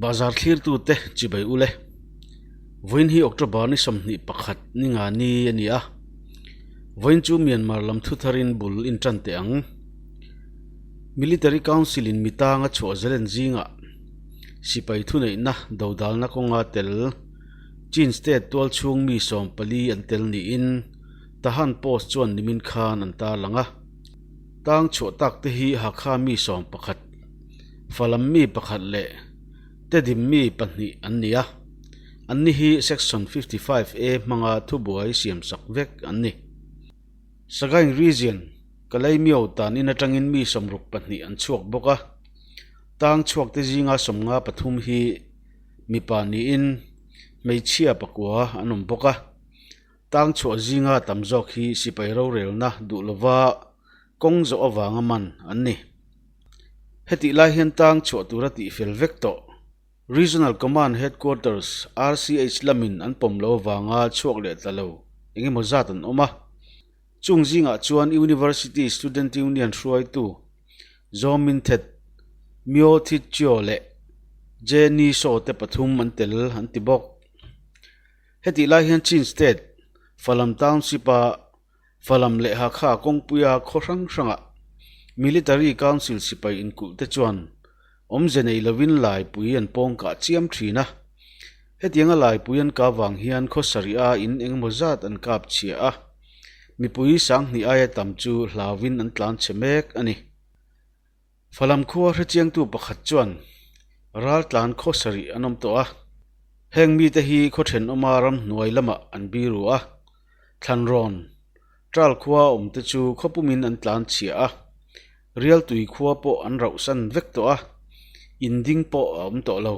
Bazar thlirtute chibai ule. Vawiin hi October ni 21 ni nga ni a ni a. Vawiin chu Myanmar lam thutharin bul intan teh ang. Military Council in mitanga chhuah zalen zingah sipai thuneihna dodalna kawnga tel Chin State tualchhung mi 14 an tel niin Tahan Post chuan nimin khan an tarlang a. Tang chhuah tak te hi Hakha mi 11, Falam mi pakhat leh Tedim mi pahnih an ni a. Anni hi Section 55A hmanga thubuai siamsak vek an ni. Sagaing Region, Kalaymyo tan in atangin mi 62 an chhuak bawk a. Tang chhuak te zinga 53 hi mipa niin hmeichhia pakua an awm bawk a. Tang chhuah zinga tam zawk hi sipai rorelna duh lova kawng zawh avanga man an ni. Hetih lai hian tang chhuah tura tihfel vek tawh Regional Command Headquarters, RCH, lamin an pawm lo avanga chhuak leh ta lo eng emaw zat an awm a. Chung zingah chuan University Student Union hruaitu Zaw Min Thet, Myo Thit Kyaw leh Je Ni Saw te pathum an tel an ti bawk. Hetih lai hian Chin State, Falam Township-a Falam leh Hakha kawngpuia khaw hrang hrangah Military Council sipai inkulh te chuan awmze nei lovin laipui an pawng kah chiam thin a. Hetianga laipui an kah vang hian khaw sarih a in engemaw zat an kap chhia a, mipui 2000 aia tam chu hlauin an tlan chhe mek a ni. Falam khua hrechiangtu pakhat chuan raltlan khaw sarih an awm tawh a, heng mite hi khaw thenawma ramhnuai lamah an biru a, Thlanrawn, Ṭal khua awm te chu khawpumin an tlan chhia a, Rialtui khua pawh an rauhsan vek tawh a, in ding pawh a awm tawh lo.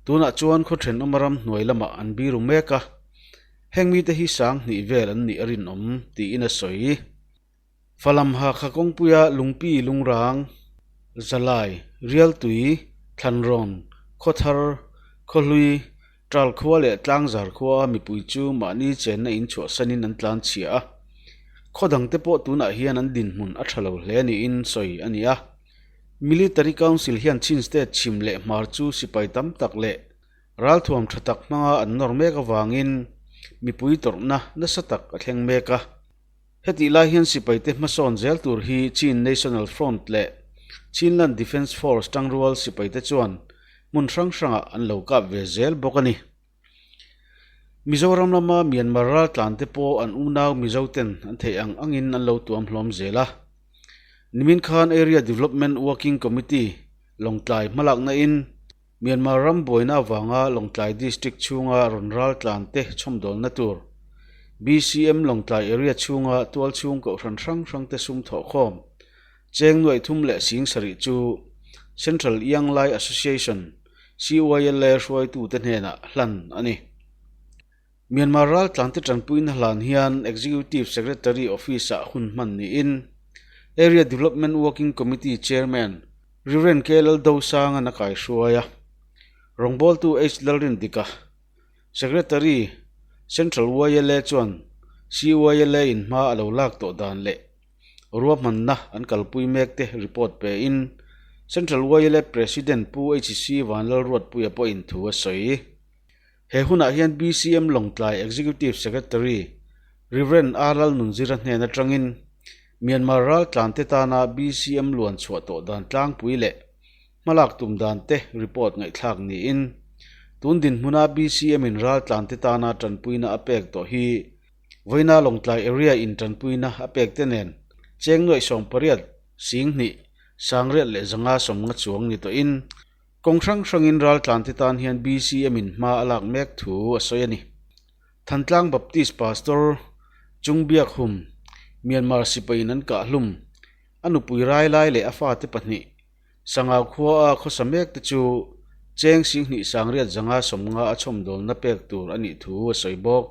Tunah chuan khaw thenawma ramhnuai lamah an biru mek a, heng mite hi 2000 vel an nih a rinawm tiin a sawi. Falam Hakha kawngpuia Lungpi Lungrang, Zalai, Rialtui, Thlanrawn, Khawthar, Khawhlui, Ṭal khua leh Tlangzar khua a mipui chu mahni chenna in chhuahsanin an tlan chhia a. Khaw dangte pawh tunah hian an dinhmun a ṭha lo hle niin sawi a ni a. Military Council hian Chin State chhim leh hmar chu sipai tam tak leh ralthuam ṭha tak hmanga an nawr mek avangin mipui tawrhna nasa tak a thleng mek a. Hetih lai hian sipaite hmasawn zel tur hi Chin National Front leh Chinland Defence Force tangrual sipaite chuan hmun hrang hrangah an lo kap ve zel bawk a ni. Mizoram lama Myanmar raltlante pawh an unau Mizoten an theih ang angin an lo tuam hlawm zel a. Nimin khan Area Development Working Committee Lawngtlai hmalakna in Myanmar ram buaina avanga Lawngtlai District chhunga rawn raltlante chhawmdawlna tur BCM Lawngtlai Area chhunga tualchhung kohhran hrang hrangte sum thawhkhawm cheng nuaih thum leh 7000 chu Central Young Lai Association, CYLA, hruaitute hnenah hlan a ni. Myanmar raltlante tanpuina hlan hian Executive Secretary Office-ah hun hman niin Area Development Working Committee Chairman Rev. K. Laldosanga a kaihruai a, rawngbawltu H. Lalrindika, Secretary, Central YLA chuan CYLA in hma a lo lak tawh dan leh ruahmanna an kalpui mek te report pein Central YLA President Pu HC Vanlalruatpuia pawhin thu a sawi. He hunah hian BCM Lawngtlai Executive Secretary Rev. R. Lalnunzira hnen atangin Myanmar raltlante tana BCM luan chhuah tawh dan tlangpui leh hmalak tum dan te report ngaihthlak niin tun dinhmuna BCM in raltlante tana tanpuina a pek tawh hi vawiina Lawngtlai Area in tanpuina a pek te nen cheng nuaih 18 2 sangriat leh zanga sawmnga chuang ni tawhin Kawng hrang hrangin raltlante tan hian BCM in hma a lak mek thu a sawi a ni. Thantlang Baptist Pastor Chungbiak Hum, Myanmar sipaiin an kah hlum, a nupui rai lai leh a fate pahnih, Sangau khua a khawsa mek te chu cheng 20 sangriat zanga sawmnga a chhawmdawlna pek tur a nih thu a sawi bawk.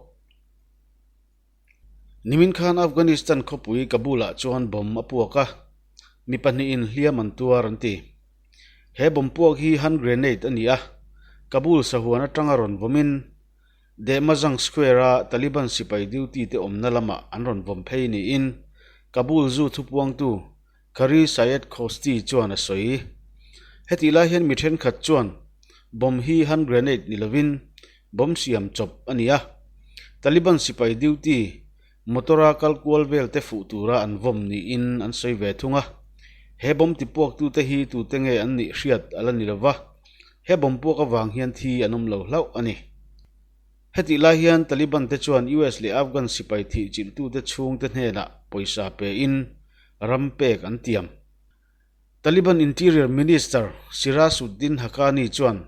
Nimin khan Afghanistan khawpui Kabul-ah chuan bomb a puak a, mi pahnihin hliam an tuar an ti. He bomb puak hi hand grenade a ni a, Kabul sahuan atanga rawn vawmin Dehmazang Square-a Taliban sipai duty te awmna lamah an rawn vawm phei niin Kabul zu thupuangtu Qari Syed Khosti chuan a sawi. Hetih lai hian mi thenkhat chuan Bomb hi hand grenade ni lovin bomb siam chawp a ni a. Taliban sipai duty motor-a kal kual vel te fuh tura an vawm niin an sawi ve thung a. He bomb tipuaktute hi tute nge an nih hriat a la ni lova, he bomb puak avang hian thi an awm lo hlauh a ni. Hetih lai hian Taliban te chuan US leh Afghan sipai thih chilhtute chhungte hnenah pawisa pein ram pek an tiam. Taliban Interior Minister Sirajuddin Haqqani chuan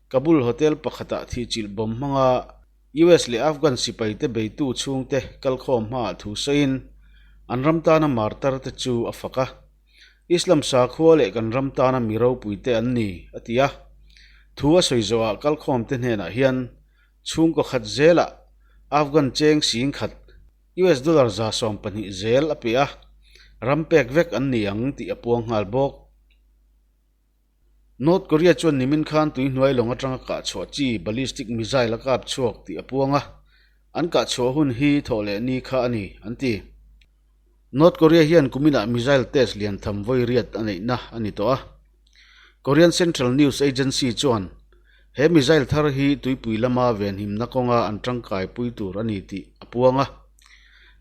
Kabul hotel pakhatah thihchilh bomb hmanga US leh Afghan sipaite beitu chhungte kalkhawm hmaah thu sawiin an ram tana martar te chu a fak a. Islam sakhua leh kan ram tana mi ropuite an ni, a ti a. Thu a sawi zawhah kalkhawmte hnenah hian chhungkaw khat zelah Afghan cheng sing khat US dollar 120 zel a pe a, ram pek vek an ni ang tih a puang nghal bawk. North Korea chuan nimin khan tuihnuai lawng atanga kah chhuah chi ballistic missile a kap chhuak tih a puang a, an kah chhuah hun hi thawh leh ni kha a ni, an ti. North Korea hian kuminah missile test lian tham vawi riat a neihna a ni tawh a. Korean Central News Agency chuan he missile thar hi tuipui lama venhimna kawnga an tangkai pui tur a ni tih a puang a.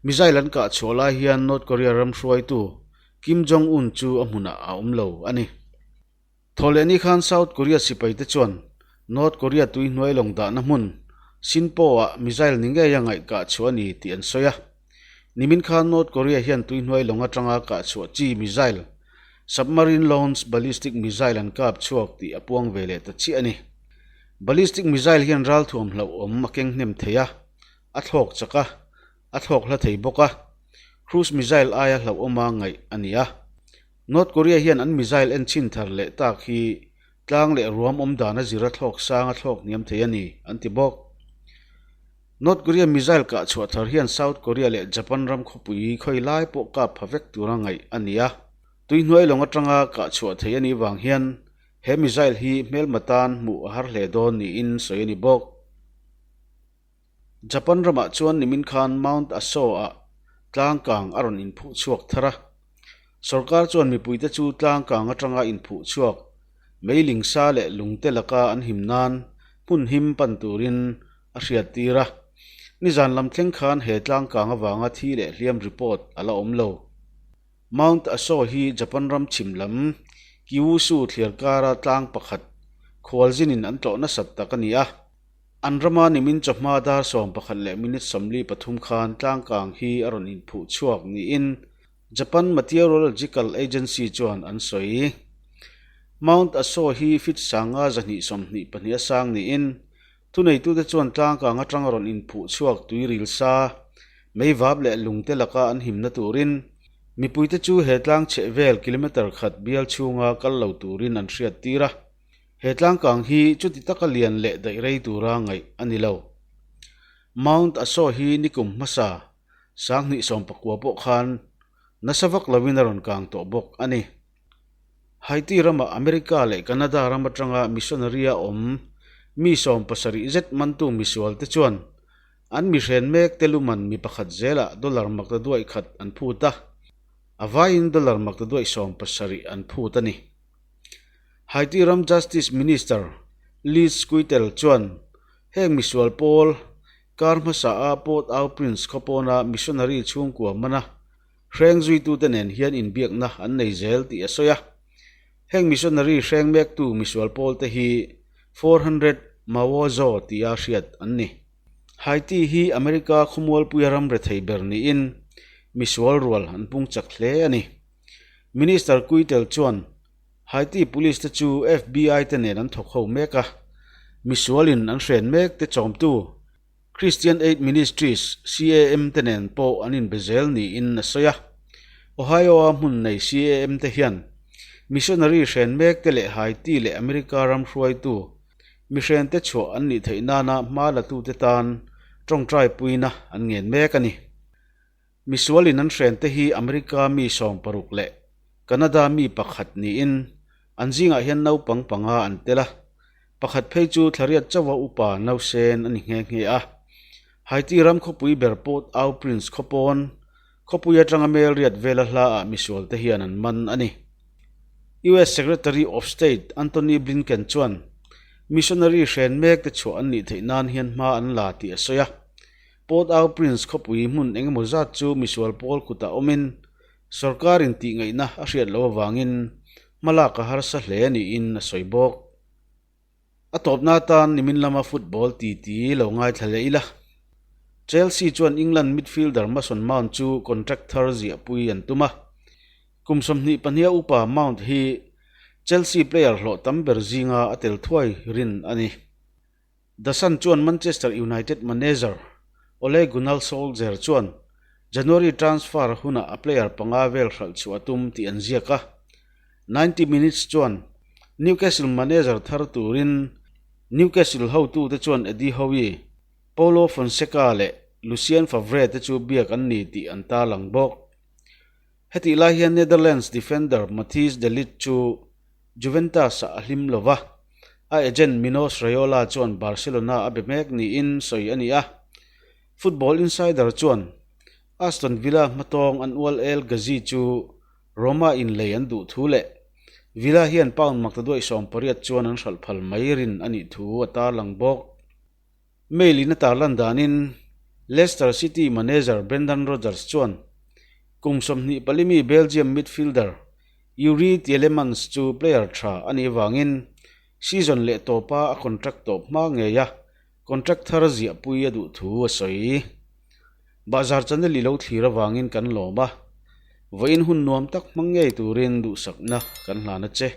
Missile an kah chhuah lai hian North Korea ram hruaitu Kim Jong Un chu a hmunah a awm lo a ni. Thawhlehni khan South Korea sipaite chuan North Korea tui hnuai lawng dahna hmun Sinpo-ah missile ni ngeia ngaih kah chhuah a ni tih an sawi a. Nimin khan North Korea hian tui hnuai lawng atanga kah chhuah chi missile, submarine launched ballistic missile an kap chhuak tih a puang ve leh ta chiah a ni. Ballistic missile hian ralthuam hlauhawm a keng hnem thei a, a thlawk chak a, a thlawk hla thei bawk a, cruise missile aia hlauhawma ngaih a ni a. North Korea hian an missile en chhin thar leh tak hi tlang leh ruam awm dan a zir a thlawk sang a thlawk hniam thei a ni, an ti bawk. North Korea missile kah chhuah thar hian South Korea leh Japan ram khawpui khawi lai pawh kap pha vek tura ngaih a ni a. Tuihnuai lawng atanga kah chhuah thei a nih vang hian he missile hi hmelma tan hmuh a har hle dawn niin sawi a ni bawk. Japan ramah chuan nimin khan Mount Aso-ah tlang kang a rawn inphuh chhuak thar a. Sorkar chuan mipuite chu tlang kang atanga inphuh chhuak meiling sa leh lungte laka an him nan hmun him pan turin a hriattir a. Nizan lam thleng khan he tlang kang avanga thi leh hliam report a la awm lo. Mount Aso hi Japan ram chhim lam Kyushu thliar kara tlang pakhat khualzinin an tlawh nasat tak a ni a. An rama nimin chawhma dar 11 leh minute 43 khan tlangkang hi a rawn inphuh chhuak niin Japan Meteorological Agency chuan an sawi. Mount Aso hi feet sanga 222 a sang niin thuneitute chuan tlangkang atanga rawn inphuh chhuak tuiril sa, meivap leh lungte laka an himna turin mipuite chu he tlang chheh vel kilometre khat bial chhunga kal lo turin an hriattir a. He tlangkang hi chuti taka lian leh daih rei tura ngaih a ni lo. Mount Aso hi nikum hmasa 2019 pawh khan nasa vak loin a rawn kang tawh bawk a ni. Haiti ramah America leh Canada ram atanga missionary-a awm mi 70 zet mantu misualte chuan an mihren mek te luman mi pakhat zelah dollar maktaduaih khat an phut a, a vaiin dollar maktaduaih 70 an phut a ni. Haiti ram Justice Minister Liz Quitel chuan heng misual pawl kar hmasa a Port-au-Prince khawpawna missionary chhungkua mana hreng zuitute nen hian inbiakna an nei zel tih a sawi a. Heng missionary hreng mektu misual pawlte hi 400 Mawozo tia hriat an ni. Haiti hi America khawmualpuia ram rethei ber niin misual rual an pung chak hle a ni. Minister Quitel chuan Haiti Police te chu FBI te nen an thawk ho mek a, misualin an hren mek te chawmtu Christian Aid Ministries, CAM, te nen pawh an inbe zel niin a sawi a. Ohio-a hmun nei CAM te hian missionary hren mek te leh Haiti leh America ram hruaitu mihren te chhuah an nih theih nana hma latute tan tawngtai puina an ngen mek a ni. Misualin an hrente hi America mi 60 leh Canada mi pakhat niin an zingah hian naupang panga an tel a, pakhat phei chu thlariat chauha upa nausen a ni nghe nghe a. Haiti ram khawpui ber Port-au-Prince khawpawn khawpui atanga mel riat vela hlaah misualte hian an man a ni. US Secretary of State Antony Blinken chuan. Missionary hren mek te chhuah an nih theih nan hian hma an la tih a sawi a. Port-au-Prince khawpui hmun engemaw zat chu misual pawl kutah awmin sorkarin tihngaihna a hriat loh avangin hmalak a harsa hle niin a sawi bawk. A tawpna atan nimin lama football titi lo ngaithla leh ila. Chelsea chuan England midfielder Mason Mount chu contract thar ziahpui an tum a. Kum 22 a upa Mount hi Chelsea player hlawh tam ber zinga a tel thuai rin a ni. The Sun chuan Manchester United manager Ole Gunnar Solskjaer chuan January transfer hunah a player panga vel hralh chhuah a tum tih an ziak a. 90 Minutes chuan Newcastle manager thar turin Newcastle hotute chuan Eddie Howe, Paulo Fonseca leh Lucien Favre te chu biak an ni tih an tarlang bawk. Hetih lai hian Netherlands defender Matthijs de Ligt chu Juventus-ah a hlim lo va, a agent Minos Raiola chuan Barcelona a be mek niin sawi a ni a. Football Insider chuan Aston Villa hmatawng an ual El Ghazi chu Roma inlei an duh thu leh Villa hian pound maktaduaih 80 chuan an hralh phal mai rin a nih thu a tarlang bawk. Mail in a tarlan danin Leicester City manager Brendan Rodgers chuan kum 24 mi Belgium midfielder Youri Tielemans chu player tha a nih avangin season leh tawpa a contract tawp hma ngei a contract thar ziahpui a duh thu a sawi. Bahzar channel i lo thlir avangin kan lawm a, vawiin hun nuam tak hmang ngei turin duhsakna kan hlan a che.